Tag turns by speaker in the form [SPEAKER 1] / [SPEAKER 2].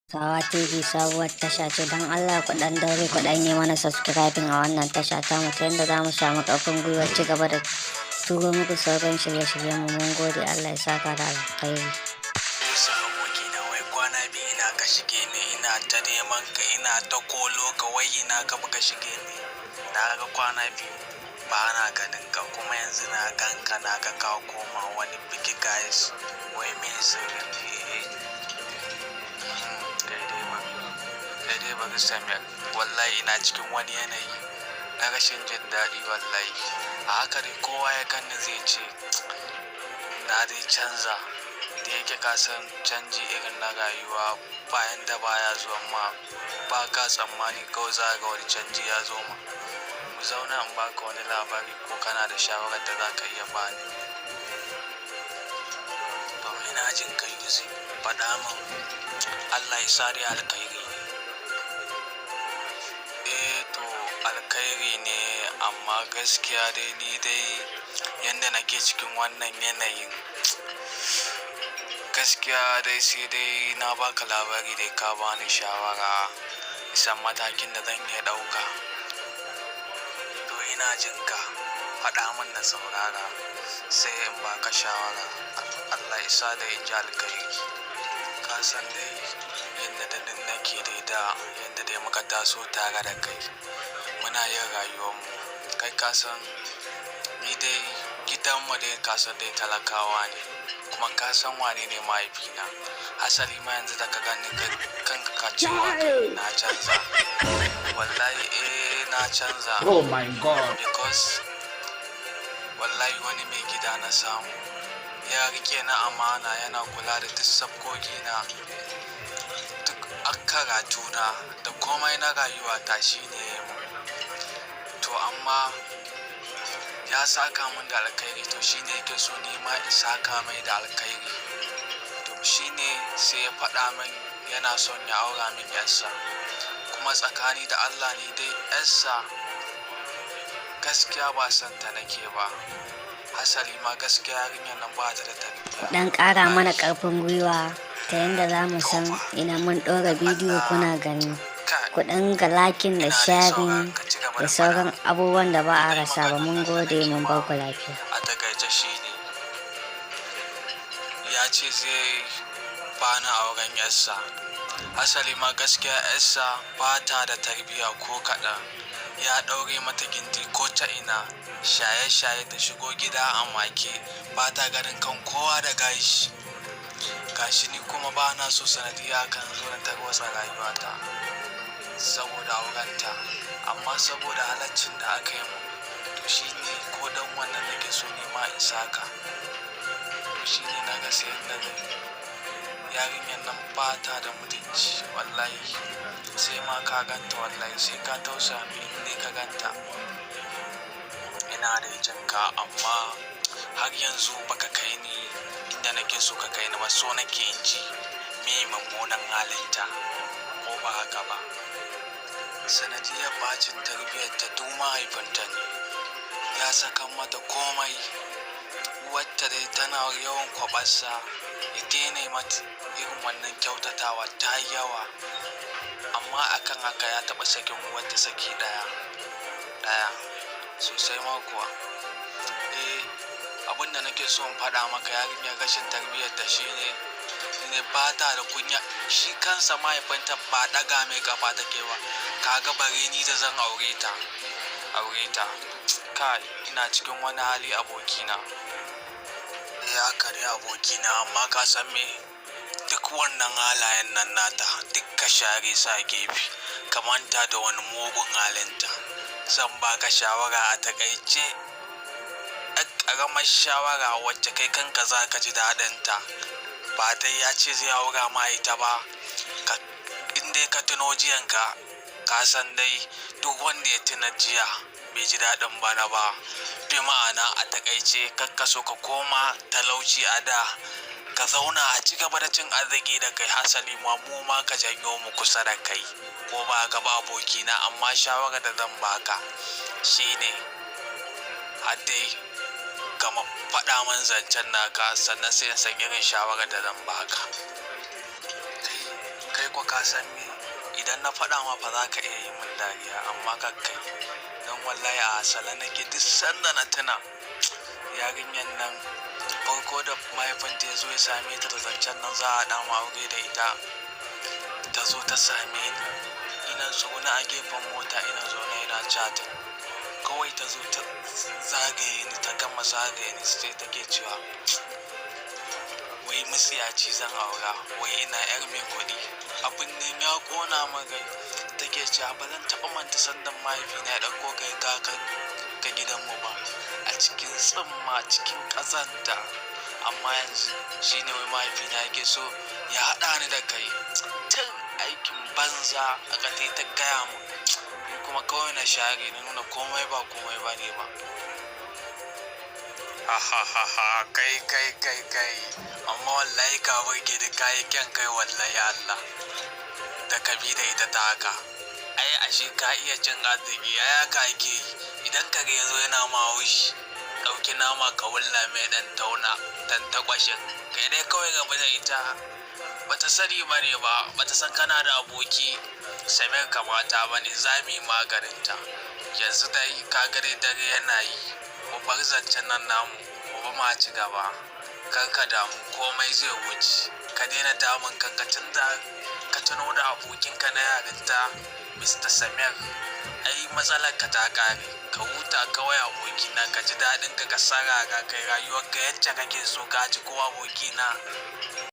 [SPEAKER 1] Sawa TV sabuwar tasha ce, don Allah ku dan daure ku dan yi mana subscribing a wannan tasha ta mu, ta yadda za mu samu ƙarfin gwiwar ci gaba da turo muku sauran shirye-shiryen mu. Mun gode, Allah ya saka da alkhairi.
[SPEAKER 2] Yusuf abokina, wai kwana 2 ina ka shige ne? Ina ta neman ka, ina ta kolo ka, wai ina ka buka shige ne? Na ga kwana 2 ba na ganin ka, kuma yanzu na ganka, na ga ka koma wani big guys. Wai me sirrin ne? Kai dai ba, kai dai bari, Samir. Wallahi ina cikin wani yanayi na rashin jin daɗi wallahi. A haka dai kowa ya ganni zai ce na dai canza. Da yake ka san canji irin na rayuwa bayan da baya zuwa ma, ba ka tsammani, kawai za ga wani canji ya zo ma. Mu zauna in baka wani labari, ko kana da shawarar da za ka iya bani. To, ina jin ka, Yusuf, faɗa min. Allah ya sa dai alkhairi ne. Eh to, alkhairi ne, amma gaskiya dai ni dai yanda nake cikin wannan yanayin, gaskiya dai sai dai na baka labari dai ka bani shawara isan matakin da zan iya ɗauka. To, ina jin ka, faɗa min na saurara, sai in baka shawara. Allah ya sa dai in ji alkhairi. Ka san dai yadda da din nake dai, da yadda dai muka taso tare da kai muna yin rayuwarmu. Kai ka san ni dai gidanmu dai, ka san dai talakawa ne, kuma ka san wane ne mahaifina. Hasali ma yanzu da ka gani kanka ka cewa kai na canza. Wallahi eh, na canza.
[SPEAKER 3] Oh my God.
[SPEAKER 2] Because wallahi wani mai gida na samu, ya rike na amana, yana kula da duk sabgogina, duk karatuna da komai na rayuwata shine ya mun. To amma ya saka min da alkhairi, to shine yake so ni ma in saka mai da alkhairi. To shine sai ya faɗa min yana son ya aura min yarsa. Kuma tsakani da Allah ni dai yarsa gaskiya ba son ta nake ba. Hasali ma gaskiya yarinyar nan ba ta da tarbiyya.
[SPEAKER 1] Ku dan ƙara mana ƙarfin gwiwa ta yadda za mu san idan mun ɗora bidiyo kuna gani. Ku ɗan ga liking da sharing da sauran abubuwan da ba a rasa ba. Mun gode, mun bar ku lafiya.
[SPEAKER 2] A takaice shine ya ce zai bani auren yarsa. Hasali ma gaskiya yarsa ba ta da tarbiyya ko kaɗan. Ya ɗaure mata gindi ko ta ina, shaye-shaye, ta shigo gida a make, ba ta ganin kan kowa da gashi. Gashi ni kuma ba na so sanadiyya kan zo na tarwatsa rayuwata saboda aurenta. Amma saboda halaccin da aka yi mun, to shine ko dan wannan nake so ni ma in saka. To shine na ga sai yanda zan yi. Yarinyar nan ba ta da mutunci wallahi. Sai ma ka ganta, wallahi sai ka tausaya min in dai ka ganta. Ina da jin ka, amma har yanzu baka kai ni inda nake so ka kai ni ba. So nake in ji me mummunan halinta, ko ba haka ba? Sanadiyar bacin tarbiyyar ta duk mahaifinta ne. Ya saka mata komai. Uwarta dai tana yawan kwaɓarsa ya daina mata irin wannan kyautatawa, ta yi yawa. Amma akan haka ya taɓa sakin uwarta saki ɗaya. Ɗaya sosai ma kuwa. Eh, abin da nake so in faɗa maka, yarinyar rashin tarbiyyar ta shine ne ba ta da kunya. Shi kansa mahaifinta ba ɗaga mai ƙafa take ba. Kaga bare ni da zan aure ta. Aure ta. Kai, ina cikin wani hali, abokina. Eh, haka ne, abokina, amma ka san me? Duk wannan halayen nan nata duk ka share su a gefe. Ka manta da wani mugun halinta. Zan baka shawara a takaice. Ɗan ƙaramar shawara wacce kai kanka za ka ji daɗinta. Ba dai ya ce zai aura ma ita ba. Ka, in dai ka tuno jiyanka, ka san dai duk wanda ya tuna jiya bai ji daɗin bana ba. Bi ma'ana, a takaice, kar ka so ka koma talauci a da. Ka zauna a ci gaba da cin arziki da kai, hasali ma mu ma ka janyo mu kusa da kai. Ko ba haka ba, abokina? Amma shawarar da zan baka shine har dai gama faɗa min zancen naka, sannan sai in san irin shawarar da zan baka. Kai Kai ko ka san me, idan na faɗa ma fa za ka iya yi min dariya, amma kakkai don wallahi a hasala nake duk sanda na tuna yarinyar nan. Farko da mahaifinta ya zo ya same ta da zancen nan za a haɗa mu aure da ita, ta zo ta same ni ina zaune a gefen mota, ina zaune ina chatting. Kawai ta zo ta zagaye ni, ta gama zagaye ni, sai take cewa wai matsiyaci zan aura, wai ina yar mai kuɗi. Abin nan ya ƙona min rai. Take cewa ba zan taɓa manta sandan mahaifina ya ɗauko kai ka gidanmu ba a cikin tsimma, cikin ƙazanta, amma yanzu shine wai mahaifina yake so ya haɗa ni da kai. Tun aikin banza aka ta ta gaya min, ni kuma kawai na share, na nuna komai ba komai ba ne ba. Ha ha ha ha, kai kai kai kai, amma wallahi ka burge da kayi kyan kai, wallahi Allah da ka bi da ita ta haka. Ai ashe ka iya cin arziki. Ai haka ake yi. Idan kare ya zo yana ma haushi, ɗauki nama ka wulla mai ɗan tauna dan takwashin. Kai dai kawai gaba da ita, bata sani ba ne ba, bata san kana da aboki Samir kamata ba ne. Za mu yi maganinta. Yanzu dai ka gare dare yana yi, mu bar zancen nan namu, mu ba ma ci gaba. Kar ka damu, komai zai wuce. Ka daina damun kanka tun da ka tuno da abokinka na yarinta, Mr. Samir. Ai matsalar ka ta kare. Ka huta kawai abokina, ka ji daɗin ka, ka sarara kai rayuwar ka yacce kake so. Ka ji ko abokina?